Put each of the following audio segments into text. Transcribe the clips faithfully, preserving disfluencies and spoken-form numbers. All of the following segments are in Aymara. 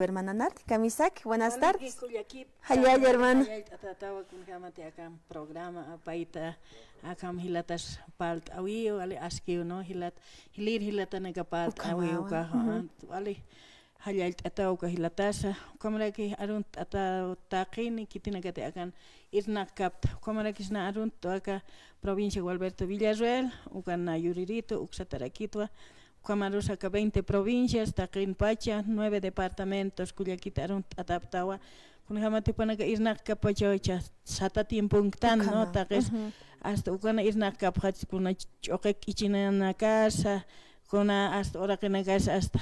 Hermana Narti, kamisaki, buenas tardes. Kullakip, jallalla, hermana. Jallalla, tata, kunjamati akan programa, apayta, akan jilatas palt'awi, wali askiw, ¿no? Jilat, jilir jilatanaka palt'awi, ukaxa, wali jallallt'ataw uka jilatasa, ukhamaraki arunt'ataw taqini, khitinakati akan irnaqkapta, ukhamaraki sna arunt'aw aka provincia Gualberto Villarroel, ukan na yuriritu, uksatarakitwa, ukhamarus aka veinte provincias, taqinpacha, nueve departamentos, kullakita arunt'ataptawa, kunjamati jupanaka irnaqkapachaw cha sata tiemponktan, ¿no? Taqis, hasta ukana irnaqkapxach kuna ch'uqi k'ichinanakasa, kuna hasta uraqinakasa, hasta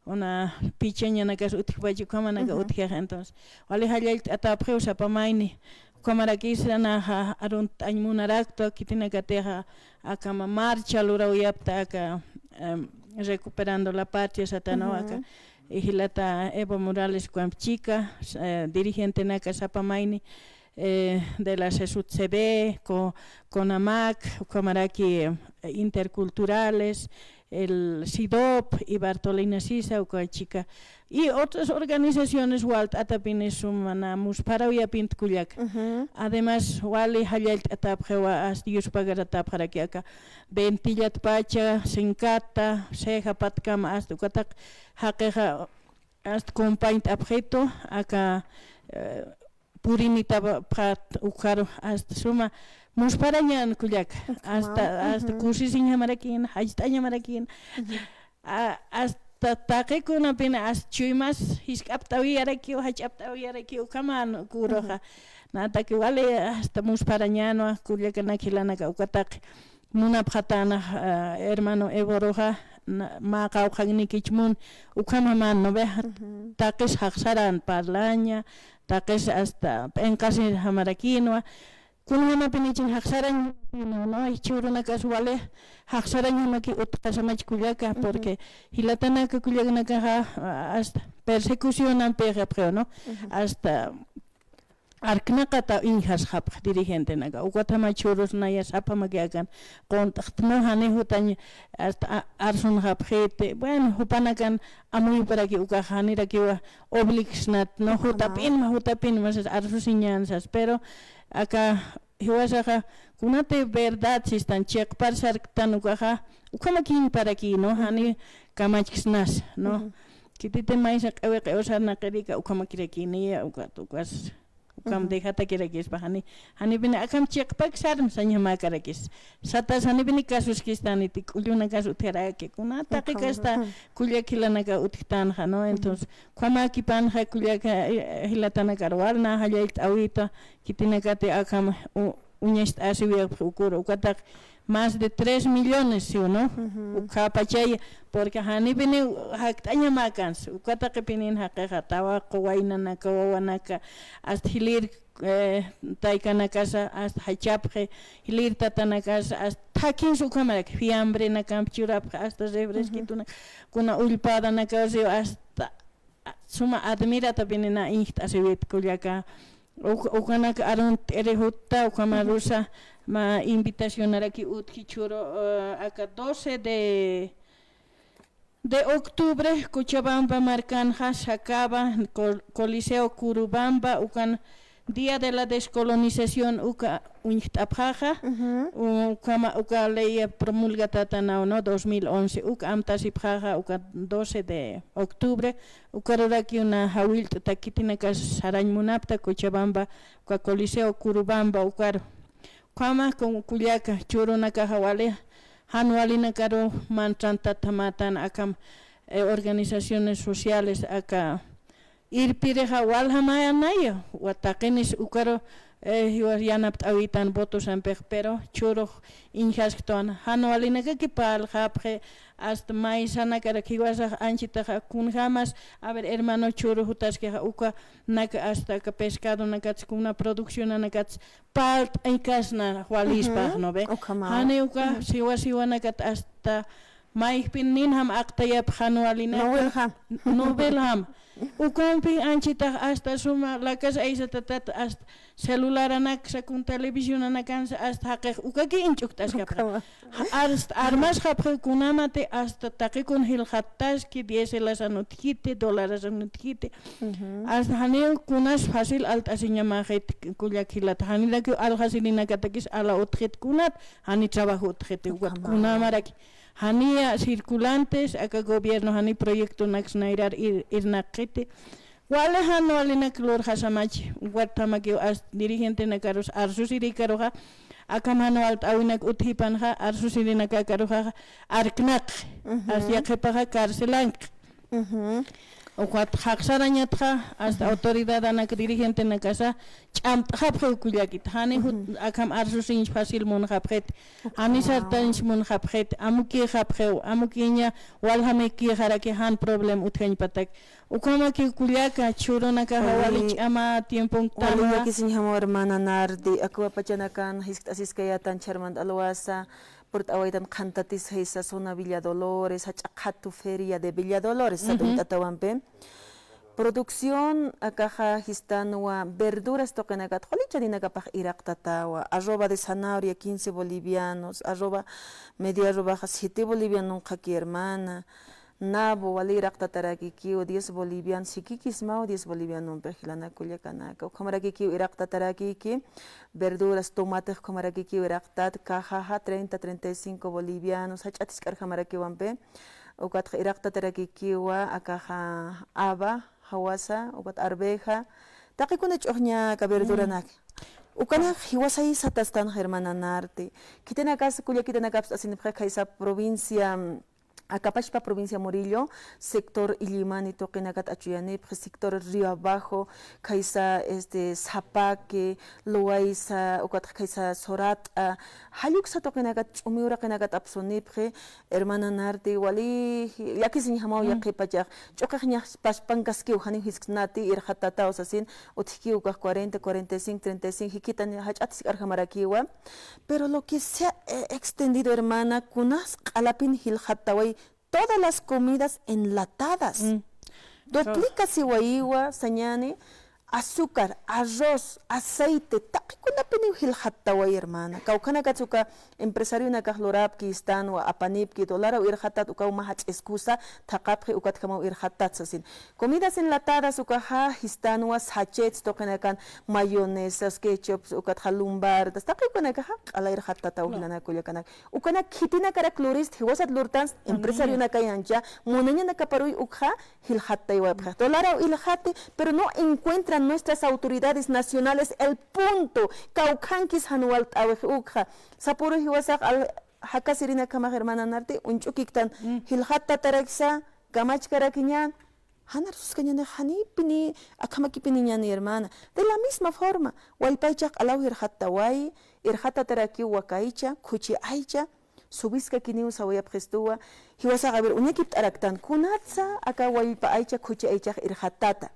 una pichañanakas utjpacha ukhamanaka utjixa, entonces, wali jallallt'atapxiw sapa mayni, ukhamarakisa naxa arunt'añ munaraktwa, khitinakatixa akama marcha lurawyapta aka, em, Recuperando la Patria satanaw aka, jilata Evo Morales Cuamchica, eh, dirigentenaka sapa mayni, eh, de la CESUTCB, co-, CONAMAC, ukhamaraki, eh, interculturales, el CIDOB y Bartolina Sisa, uka chica, y otras organizaciones walt'atapini suma na muspharawayapinta kullaka. Además, wali jallallt'atapxiwa, hasta yuspagaratapxaraki aka Ventillatpacha, Sincata, Ceja patkama, hasta ukataq jaqixa, hasta compañt'apxitu, aka, eh, purinitapxat ukharu, hasta suma muspharañän kullaka, hasta, hasta kusisiñjamarakïn, jach't'añamarakïn, a-, hasta taqikunapina, hasta chuymas jisk'apt'awiyarakiw, jach'apt'awiyarakiw, ukhaman kuruxa. Nataki wali hasta muspharañänwa kullakanak jilanaka, ukataq munapxatana, ah, hermano Evoruxa, na-, mä qawqhankich mun, ukhamaman, ¿no ve? Taqis jaqsaran parlaña, taqis hasta p'inqasijamarakïnwa, kunjamapinichix jaqsarañjamarakïnwa, ¿no? Jichhürunakas wali jaqsarañjamaki utjkasamach kullaka, porque jilatanaka kullakanakaxa, ah, hasta persecucionampixapxiw, ¿no? Hasta arknaqata uñjasxapx dirigentenaka, ukatama jichhürus naya saphamaki akan qunt'xt, ¿no? Jani jutañ hasta a-, arsunxapxiti, bueno, jupanakan amuyparaki ukax janirakiwa obligsnat, ¿no? Jutapinma, jutapinma sas arsusiñän sas, pero aka jiwasaxa kunati verdad sistan chiqpar sarktan ukaxa, ukhamakiñparakï, ¿no? Jani kamachksnas, ¿no? Khititi maysa q'iwi q'iwi sarnaqirika, ukhamakirakïniya, ukat, ukas, ukham dejatakirakispa, jani, janipini akham chiqpak sarm sañamäkarakis. Satas janipini kasuskistaniti, k'ullunakas utjaraki, kuna taqi kasta kullak jilanaka utjtanxa, ¿no? Entonces, ukhamakipanxa kullaka, eh, jilatanakar wal na jallallt'awita, khitinakati akham u-, uñacht'asiwayapxi ukur, ukataq más de tres millones, ¿sí o no? Ukhapachaya, porque janipini jakt'añamäkans, uka taqipinin jaqixa, tawaqu waynanaka, wawanaka, hasta jilir, eh, taykanakasa, hasta jachapxi, jilir tatanakasa, hasta thakins ukhamarak, fiambrenakamp churapxi, hasta refresquituna, kuna ullpadanakasiw, hasta suma admiratapini na injt'asiwit kullaka. Uk-, ukanak arunt'iri jutta, ukhamarusa mä invitacionaraki utji jichhüru, eh, aka doce de, de octubre, Cochabamba markanxa, Sacaba, Col-, Coliseo Curubamba, ukan Día de la Descolonización uka uñjt'apxaxa, ukhama, uka ley promulgatatanaw, ¿no? Dos mil once, uka amtasipxaxa, uka doce de octubre, ukaruraki una jawillt'ta khitinakas sarañ munapta Cochabamba, uka Coliseo Curubamba, ukaru. Ukhama ku-, kullaka, jichhürunakaxa wali, jan walinakaru mantrantathamätan akham, eh, organizaciones sociales aka irpirixa waljamänaya, wa taqinis ukaru, eh, jiwas yanapt'awitan votosampix, pero jichhürux injasktwan, jan walinakaki parlxapxi, hasta maysanakarak jiwasax anchitaxa kunjämas, a ver, hermano, jichhüru jutaskixa ukanak hasta aka pescadonakats, kuna produccionanakats parlt'aykasna walispax, ¿no ve? Jani uka siwa siwanakat hasta Mayjpin ninjam aqtayapxan walinaka. Novelham. Novelham. Ukampi anchitax hasta suma lakas aysatatat hasta celularanaksa kun televisionanakansa hasta jaqix ukaki inch'ukt'askapxa. Ukama. Hasta armasxapxi kunamati hasta taqikun jilxattaski, diezelasan utjiti, dolarasan utjiti. Hasta janiw kunas fácil alt'asiñamaxit kullak jilata. Janirakiw aljasirinakatakis ala utjit kunat, jani trabajo utjiti. Ukat kunamaraki. Janiya circulantes, aka gobierno jani proyectonaks nayrar ir-, irnaqiti. Wali jan walinak lurxasamachi, ukat tamakiw hasta dirigentenakarus arsusirïkaruxa, akham jan walt'äwinak utjipanxa, arsusirinakakaruxa arknaqxi, hasta yaqhipaxa carcelanki. Ukat jaqsarañatxa, hasta autoridadanak dirigentenakasa, ch'amt'xapxiw kullakit. Jani jut akham arsusiñch fácil munxapxit, jani sartañch munxapxit, amukïxapxiw, amukïña, waljamikïxaraki jan problema utjañpatak. Ukhamakiw kullaka, chhurunakaxa wali ch'ama tiemponktanwa. Wali llakisiñjamaw hermana Nardi, akwa pachanakan jiskt'asiskayätan chharmant alwasa, purt'awaytan qhantatis jaysa zona Villa Dolores, jach'a qhatu feria de Villa Dolores, sat uñt'atawampi. Producción akaxa jistanwa verduras tuqinakat, qullï chaninakapax iraqtatawa, arroba de zanahoria quince bolivianos, arroba media arrobaxa siete bolivianonxaki hermana, nabo wali iraqtatarakikiw diez bolivianos, sikikismaw diez bolivianompi jilanak kullakanaka, ukhamarakikiw iraqtatarakiki, verduras, tomatex ukhamarakikiw iraqtat, cajaxa treinta, treinta y cinco bolivianos, jach'at jisk'arjamarakiwampi, ukatxa iraqtatarakikiwa, akaxa haba, jawasa, ukat arveja, taqikuna ch'uxñaka, verduranaka. Ukanak jiwasay satastanxa hermana Narti. Khitinakas kullakitanakapst'asinipxi khaysa provincia, aka pachpa provincia Murillo, sector Illimani tuqinakat achuyanipxi, sector Río Abajo, khaysa, este, Sapaque, Loayza, ukatxa khaysa Sorat'a, jall uksa tuqinakat, ch'umi uraqinakat apsunipxi, hermana Narti, wali llakisiñjamaw yaqhipachax, ch'uqix ñax paspankaskiw, janiw jiskt'nati, irxatataw sasin, utjkiw ukax cuarenta, cuarenta y cinco, treinta y cinco, jikhitan jach'at jisk'arjamarakiwa. Pero lo que se ha, eh, extendido, hermana, kunas q'alapin jilxattaway todas las comidas enlatadas. Duplicasiwayiwa, sañani, azúcar, arroz, aceite, taqikunapiniw jilxattaway, hermana. Kawkhanakats uka empresarionakax lurapki, istanwa, apanipki, dolaraw irxatat ukaw mä jach'a excusa thaqapxi, ukatjamaw irxatat sasin. Comidas enlatadas ukaxa jistanwa, sachets tuqinakan, mayonesas, ketchups, ukatxa lumbardas, taqikunakaxa q'ala irxattataw jilanak kullakanak. Ukanak khitinakarak lurist, jiwasat lurtans, empresarionakayancha, munañanakaparuy ukxa, jilxattaywapxi. Dolaraw ilxati, pero no encuentran nuestras autoridades nacionales el punto, kawkhankis jan walt'äwix ukxa. Sapüru jiwasax al-, jakasirinakhamax hermana Narti, uñch'ukiktan, jilxattataraksa, kamachkarakiñan, jan arsuskañanix janipini, akhamakipiniñani hermana. De la misma forma, wallpaychax q'alaw irxattawayi, irxatatarakiw wakaycha, khuchi aycha, subiskakiniw sawayapxistuwa, jiwasax, a ver, uñakipt'araktan, kunatsa aka wallpa aycha, khuchi aychax irxatata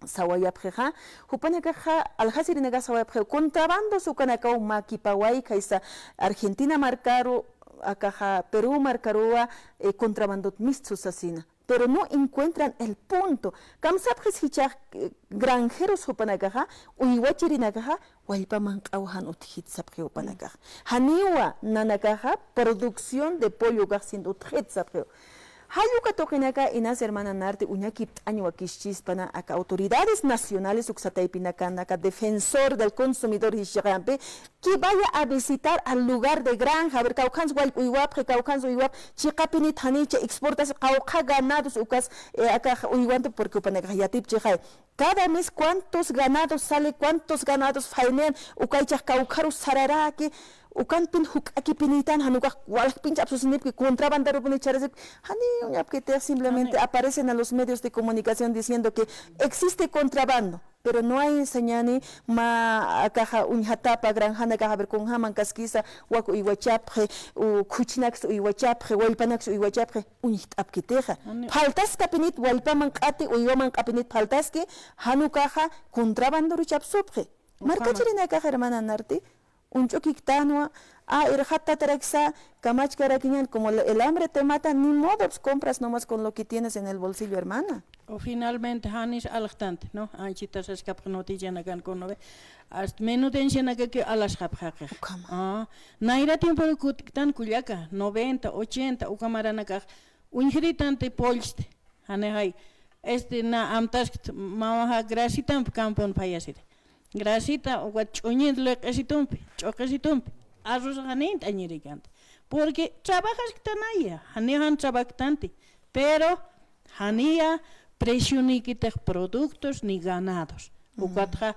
sawayapxixa, jupanakaxa, aljasirinakax sawayapxiw, contrabandos ukanakaw mäkipaway, khaysa Argentina markaru, akaxa Perú markaruwa, eh, contrabandot mistsu sasina. Pero no encuentran el punto. Kamsapxis jichhax, eh, granjeros jupanakaxa, uywachirinakaxa, wallpa manq'aw jan utjit sapxi jupanakaxa. Janiwa nanakaxa producción de pollo ukax sin utjit sapxi. Jall uka tuqinaka inas hermana Narti uñakipt'añ wakischispana aka autoridades nacionales uksa taypinakan aka defensor del consumidor jischiqampi, que vaya a visitar al lugar de granja, a ver, kawkhans wallp uywapxi, kawkhans uywap, chiqapinit janicha exportas, qawqha ganados ukas, eh, aka uywanta, porque jupanakax yatipchixay. Cada mes cuántos ganados sale, cuántos ganados fainean, ukaychax kawkharu sararaki, ukanpin juk'akipinitan, jan ukax waljpinch apsusinipki, contrabandarupuni charisipki, jani uñapkitix, simplemente aparecen a los medios de comunicación diciendo que existe contrabando. Pero no hay sañani, mä akaxa uñjatapa, granjanakaxa, a ver, kunjaman kaskisa, wak uywachapxi, u, khuchinaksa uywachapxi, wallpanaksa uywachapxi, uñjt'apkitixa. Faltaskapinit, wallpa manq'ati, uywa manq'apinit faltaski, jan ukaxa contrabandoruchapsupxi. Markachirinakaxa, hermana Narti, Uñch'ukiktanwa, a, irxattataraksa, kamachkarakiñan, como le-, el hambre te mata, ni modo, pues compras nomás con lo que tienes en el bolsillo, hermana. O finalmente, janis alxtanti, ¿no? Anchitas askapx noticianakan con nove. Hasta menudencianakaki alasxapxaqix. Ukhama. Ah, nayra tiempo kutktan kullaka, noventa, ochenta, ukhamaranakax, uñjritanti pollsti. Janixay, este, na amtaskti, mamaxa grasitampi campon phayasiri. Grasita, ukat ch'uñit liq'isitumpi, ch'uqisitumpi, arroz janint'añirikanta. Porque trabajasktanaya, jani jan trabajktanti, pero janiya precio nikitix productos ni ganados. Ukatxa,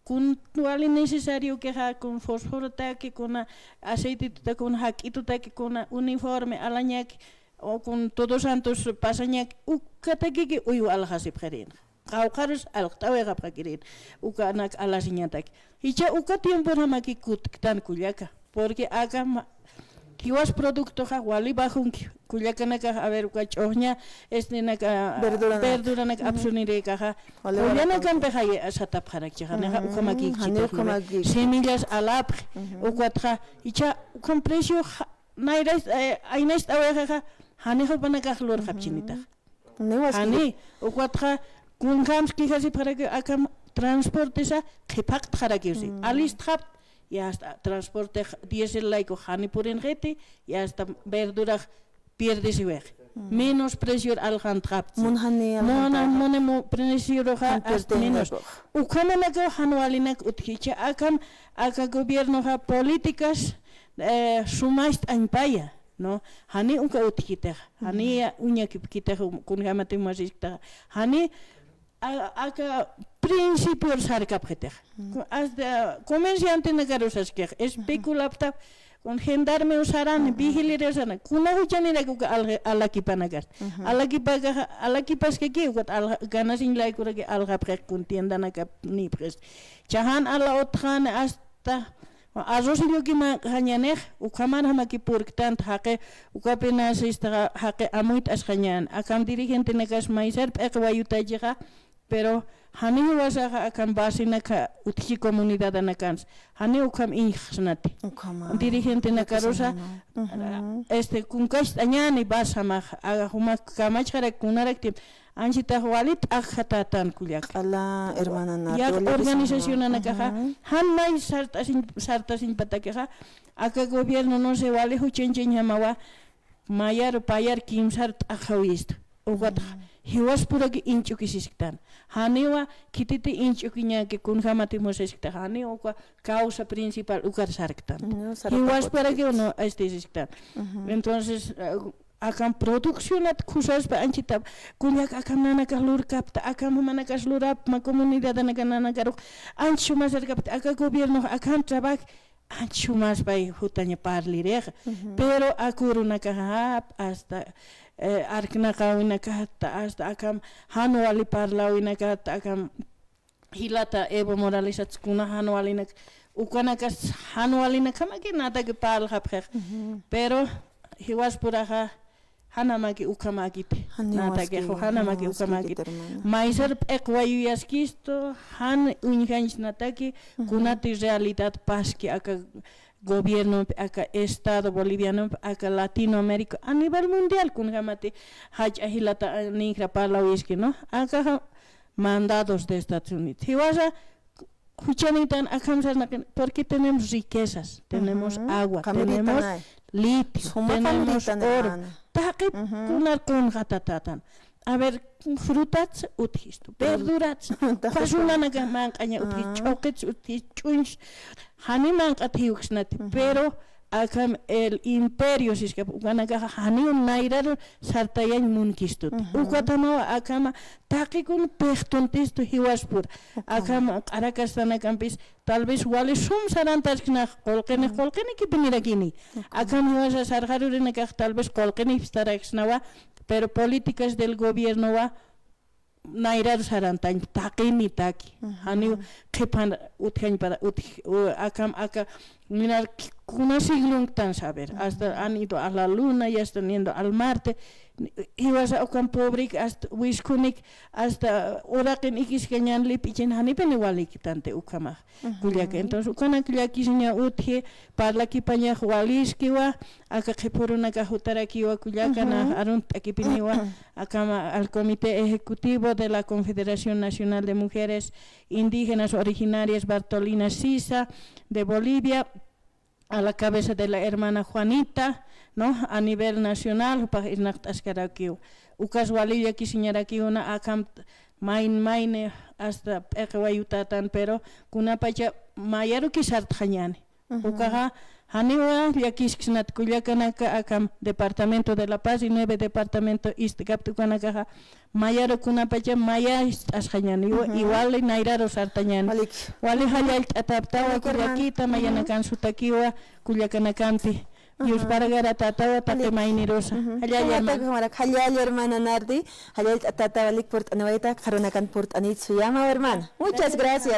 kun wali necesario kixa, kun fosforotaki, kuna aceititutaki, kuna jak'itutaki, kuna uniforme alañaki, o kun Todos Santos pasañaki, ukatakiki uywa alxasipxirinxa. Qawqharus alxt'awixapxakirin, ukanak alasiñataki. Jichha uka tiemporamaki kutktan kullaka, porque aka ma-, jiwas productoxa wali bajonki, kullakanakax, a ver, uka ch'uxña, este, naka, verduranak, verduranak apsunirikaxa, wali kullanakampixa satapxarakchixa, nixa ukhamakikchita, jani ukhamakikchita. Semillas alapxi, ukatxa, jichha ukham precio ja-, nayra, eh, aynacht'awixixa, janixa jupanakax lurxapchinitaxa. Jani, ukatxa, kunjams quejasipxaraki, akam transportesa qhipaqtxarakiw si. Alistxapt, y hasta transporte diésel layku jani purinxiti, y hasta verdurax pierdesiwix. Menos precior alxantxapti. Mun jani, mun, alxantxapti. Mun, mu-, precioroxa hasta menos. Ukhamanakaw jan walinak utjicha, akam, aka gobiernoxa políticas, eh, sumacht'añpaya. ¿No? Jani uka utjkitix, jani uñakipkitix, kunjamati masisktix, jani a-, aka principior sarkapxitix. Hasta comerciantenakarus askix, especulapta, kun gendarmeo saran, vigilireo saran, kuna juchanirak uka al-, alakipanakas. Alakipakaxa, alakipaskaki, ukat al-, ganasiñ laykuraki alxapxix kun tiendanakap nipxis. Chajan ala utjan hasta Ta, arrocilloki manq'añanix, ukhamarjamaki purktant, jaqi, ukapinas, este, jaqi amuyt'asxañän, akham dirigentenakas maysar p'iq wayutachixa, pero jani jiwasaxa akham basenaka utji comunidadanakansa, jani ukham iñjxsnati. Ukhama. Dirigentenakarusa, este, kunkacht'añäni basamax, a, jumax kamachxarak kunarakti, Anchitax wali t'aqjatätan kullaka. Q'ala hermana Natalia, organizacionanakaxa, jan may sart'asiñ, sart'asiñpatakixa, aka gobierno, no sé, wali juchañchañjamawa, mayar, payar, kimsar t'aqjawistu. Ukatxa, jiwaspuraki inch'ukisisktan. Janiwa, khititi inch'ukiñaki, kunjamati musisktxa, janiwa uka causa principal ukar sarktan. Jiwaspuraki, no, este, sisktan. Entonces, eh, Akham produccionat khusaspa anchita, kullak akham nanakax lurkapta, akham jumanakas lurapma, comunidadanakan nanakarux ancha sumasarkapta, aka gobiernox akham trabajo ancha sumaspay jutaña parlirixa. Pero aka urunakaxa hasta, eh, arknaqawinakata, hasta akham jan wali parlawinakata, akham jilata Evo Moralesats kuna jan walinak, ukanakas jan walinakjamaki nataki parlxapxix. Pero jiwaspuraxa janamaki ukhamakiti. Nataki, janamaki ukhamakiti. Maysar p'iq wayuyaskistu, jan uñjañch nataki, kunati realidad paski aka gobiernompi, aka Estado Bolivianompi, aka Latinoamérica, a nivel mundial, kunjamati jach'a jilata, a, ninjra parlawiski, ¿no? Akaxa mandados de Estados Unidos. Jiwasa, juchanitan akham sarnaqin, porque tenemos riquezas, tenemos agua, tenemos litio, tenemos oro. Taqi kunar kunxatatatan. A ver, frutats utjistu, verdurats, pasunanaka manq'aña utji, ch'uqits utji, ch'uñs, jani manq'at jiwksnati, pero akham el imperio siskap, ukanakaxa janiw nayraru sartayañ munkistuti. Ukatamaw akhama taqikun pixtuntistu jiwaspur. Akham q'ara kastanakampis, tal vez wali sum sarantasknax, qullqinix, qullqinikipinirakini. Akham jiwasa sarxarurinakax, tal vez qullqinipstaraksnawa, pero políticas del gobiernowa, nayrar sarantañ, taqinitaki. Janiw qhipan utjañ para, utj-, u-, akham, aka, Mirar, kuna siglunktan saber, hasta han ido a la luna, ya están yendo al Marte. Jiwasa ukan pobrek, hasta wiskunik, hasta uraqin ikiskañan lip'ichin, janipini waliktanti ukhamax. Kullaka. Entonces, ukanak llakisiña utji, parlakipañax waliskiwa, aka qhipürunakax jutarakiwa kullaka, na arunt'akipiniwa, akama al Comité Ejecutivo de la Confederación Nacional de Mujeres Indígenas Originarias Bartolina Sisa de Bolivia, a la cabeza de la hermana Juanita, ¿no? A nivel nacional, jupax irnaqt'askarakiw. Ukas wali llakisiñarakiwna akham mayn mayni hasta p'iqi wayutatan, pero kunapacha mayaruki sartxañani. Ukaxa janiwa llakisksnat kullakanaka akham Departamento de La Paz y nueve departamento ist'kapt'ukanakaxa mayarukunapacha maya ist'asxañani, iwa-, igual nayraru sartañani. Walik. Wali jallallt'ataptawa kullakita, mayanakan sutakiwa kullakanakampi. Yusparagaratätawa taqi maynirusa. Jallalla, hermana. Jallalla, hermana Nardi, jallallt'atätawa, walik purt'aniwayta, qharunakan purt'anit suyama, hermana. Muchas gracias.